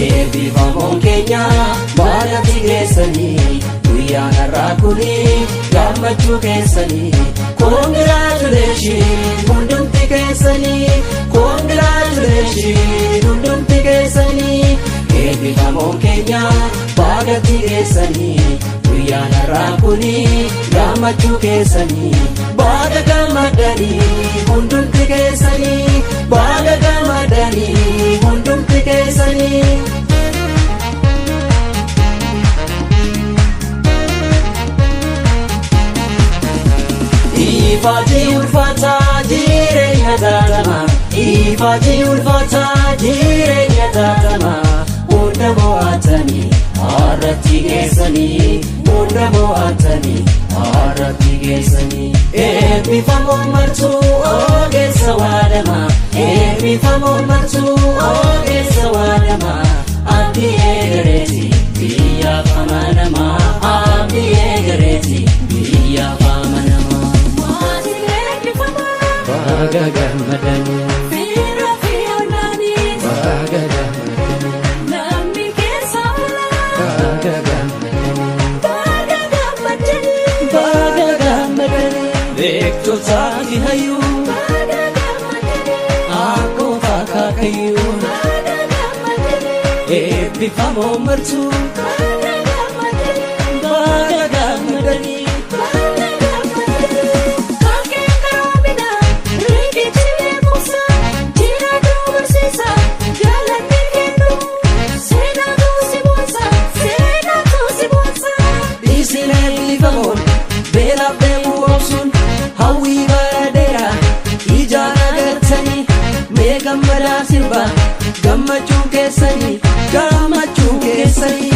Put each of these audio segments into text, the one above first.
Eebbifamoon keenya baagatti geessanii, guyyaan har'aa kuni gammachuu keessanii. Congratulation hundumti keessanii, congratulation hundumti keessanii. Eebbifamoon keenya baagatti geessanii, guyyaan har'aa kuni gammachuu keessanii. Baga gammadanii hundumti keessanii, baga gammadanii hundumti keessanii. Ifaajii ulfaataa jireenya taatama, ifaajii ulfaataa jireenya taatama, hunda mo'atanii har'atti geessanii, hunda mo'atanii har'atti geessanii. Eebbifamoon martuu ogeessa waadama, eebbifamoon martuu ogeessa waadama, abdii eegareeti biyyaaf amanama, abdii eegareeti biyyaaf amanama. Maatiin eebbifamaa. Baga gammadanii. Fiira fi ollaanii. Baga gammadanii. Namni keessa olaa. Baga gammadanii. Baga gammadanii. Baga gammadanii. Beektotaa fi hayyuu. Baga gammadanii. Akkoof akaakayyuu. Baga gammadanii. Eebbifamoo martuu. Baga gammadanii. Baga gammadanii. Baga gammadanii. Kaakeen karoomina riqichi beekumsa jiraatu barsiisa galanni kennu seenaatu si boonsa, seenaatu si boonsa. Isin eebbifamoon beelaaf dheebuu obsuun hawwii bara dheeraa ijaan agartanii, mee gammadaa sirbaa, gammachuun keessanii, gammachuun keessanii.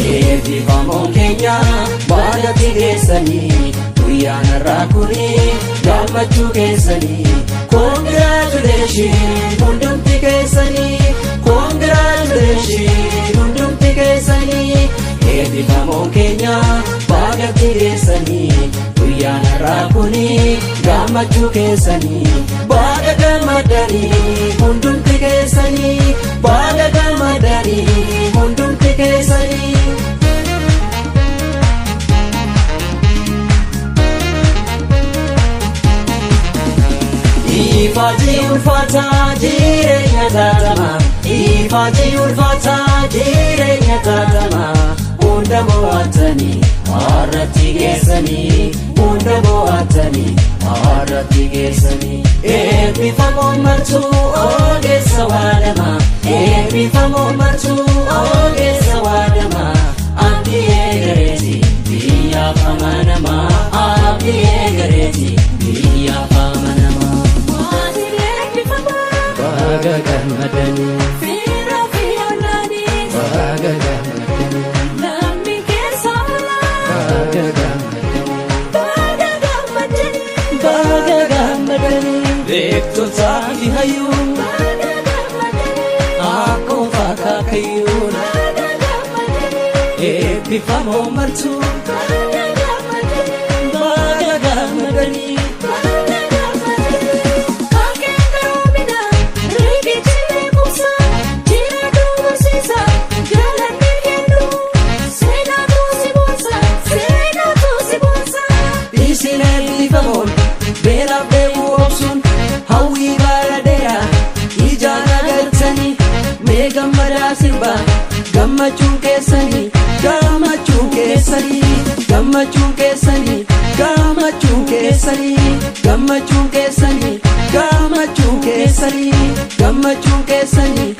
Eebbifamoon keenya baagatti geessanii, guyyaan har'aa kuni gammachuu keessanii. Congratulation hundumti keessanii, congratulation hundumti keessanii. Eebbifamoon keenya baagatti geessanii, guyyaan har'aa kuni gammachuu keessanii. Baga gammadanii hundumti keessanii, baga gammadanii hundumti keessanii. Ifaajii ulfaataa jireenya taatama, ifaajii ulfaataa jireenya taatama, hunda mo'atanii har'atti geessanii, hunda mo'atanii har'atti geessanii. Eebbifamoon martuu ogeessa waadama, eebbifamoon martuu ogeessa waadama, abdii eegareeti biyyaaf amanama, abdii eegareeti biyyaaf amanama. Maatiin eebbifamaa. Baga gammadanii. Fiira fi ollaanii. Baga gammadanii. Namni keessa olaa. Baga gammadanii. Baga gammadanii. Baga gammadanii. Beektotaa fi hayyuu. Baga gammadanii. Akkoof akaakayyuu. Baga gammadanii. Eebbifamoo martuu. Baga gammadanii. Baga gammadanii. Baga gammadanii. Kaakeen karoomina riqichi beekumsa jiraatu barsiisa galanni kennu seenaatu si boonsa, seenaatu si boonsa. Isin eebbifamoon beelaaf dheebuu obsuun hawwii bara dheeraa ijaan agartanii, mee gammadaa sirbaa, gammachuun keessanii, gammachuun keessanii, gammachuun keessanii, gammachuun keessanii, gammachuun keessanii, gammachuun keessanii, gammachuun keessanii.